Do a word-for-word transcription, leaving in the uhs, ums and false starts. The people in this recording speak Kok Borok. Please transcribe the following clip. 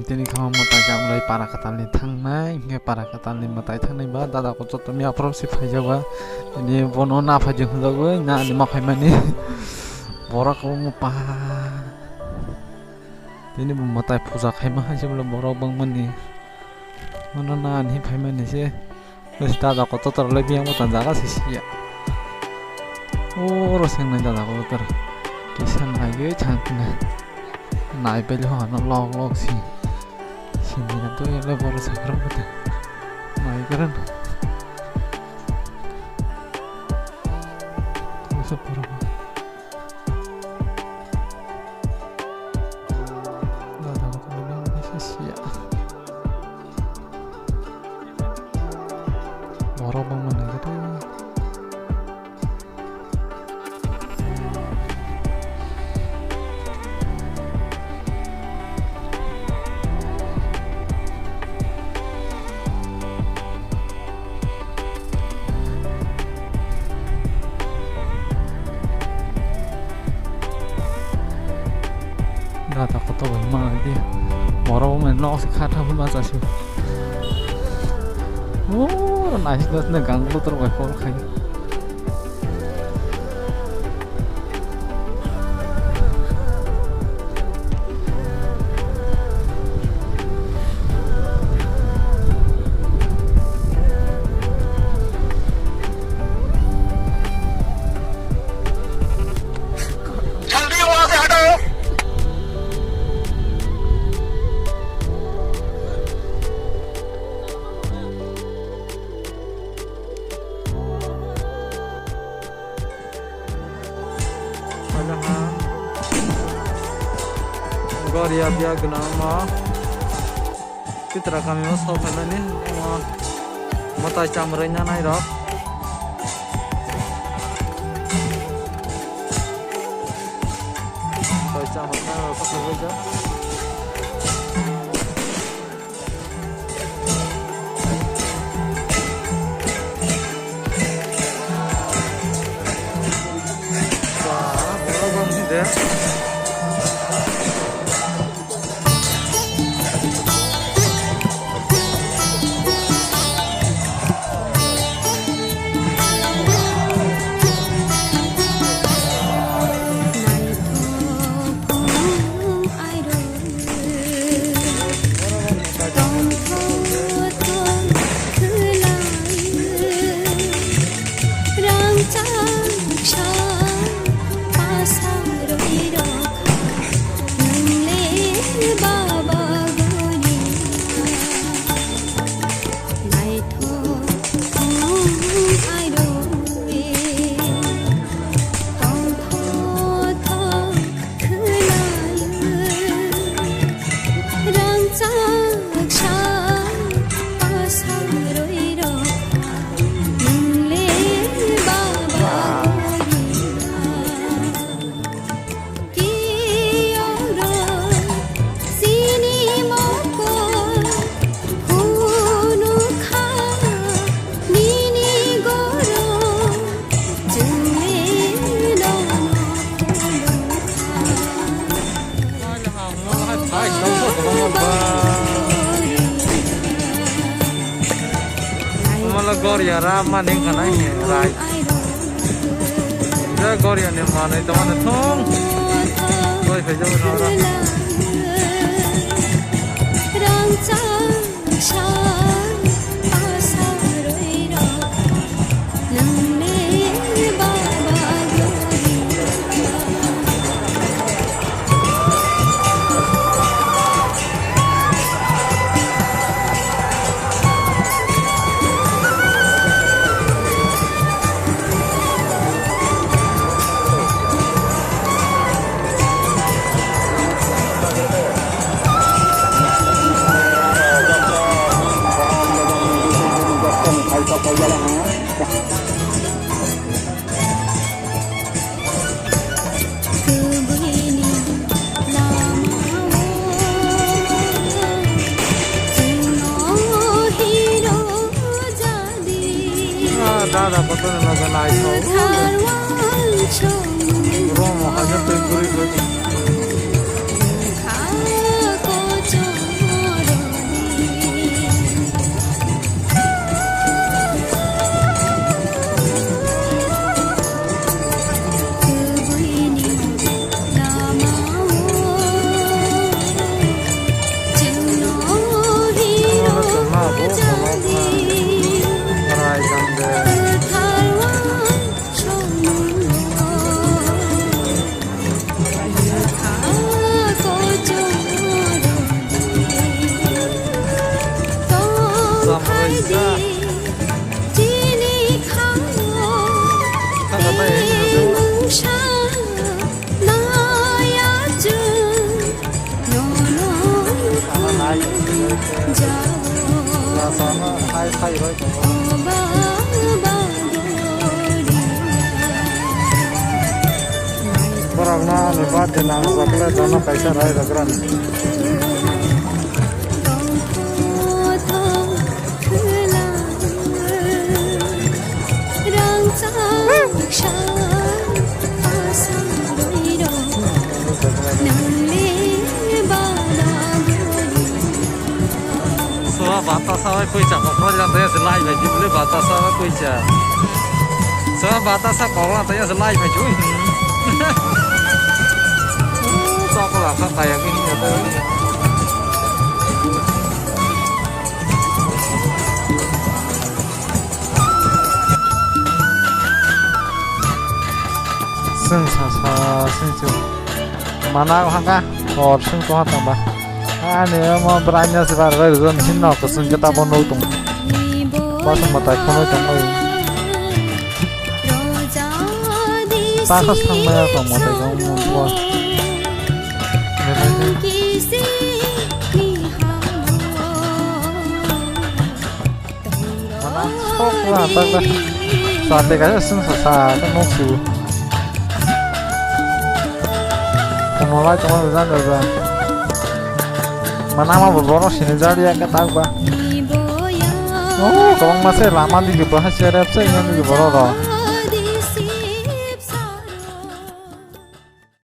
Tini kha mwtai chamlai para kwtalni thangnai, hinkhe para kwtalni mwtai thangnai ba dada kochotto miya phoro se phaijak ba. Tini bono na phaidi hwnjagwi na ani ma phaimani. Borok omo pa. Tini bo mwtai puja khaima hai se borok bangmani. Bono na ani phaimani se. Bwswk dada kotor kotor le biyang bwtang jaga se siya. Oro sengnai dada kotor. Kisa naiwi thang khe nai. Nai bele ho ano lok lok si. Sini ya to ya le boro sakra bwtang. Nai khe ran. Masa pura. Dada kotor le biyang bwtang se siya. Borok bangma nangkhe tei. Dada kotor bai ma di. Borok bo mai nok se kha tha phunma cha se. O nai se na gang kotor bai kol khai. जल्दी वहां से हटो। Goriya biya gwnangma Pitra kamio sok phaimani omo mwtai chamrwi nanai rok. Mwtai chamrwi nanai rok sok phaimani. Mala gor ya ra ma ning khanai rai. Ja gor ya ne ma nai to ma thong. Koi phai ja na ra. Ah, dada, kotor ni loge naithok. Romo hajar tei kwrwi bai. Borokno ani birthday nang rwkle jono kaisa rai rwkran. Soba batasa bai kuicha kokma jang tei se lai bai jibli batasa bai kuicha. Soba batasa kokma tei se lai bai jui. Chokla kha kaya kini ya. Chwng sa sa chwng chwng. Mana hangka hor chwng tongha tongba. Ani omo branya se bar bai ron hin no kusung kita bo no tong. Ba sung matai khono tong oi. Ta khas thang maya ko matai ko mo bo. Mana sok la tak tak. Sate kaisa sung sa sa ta nok su. Kono lai tongma jan da. Mana ma bo borok sini jari ya ka tak ba. Oh, kobang ma se lama di ke bahas ya rep se yang di borok ro.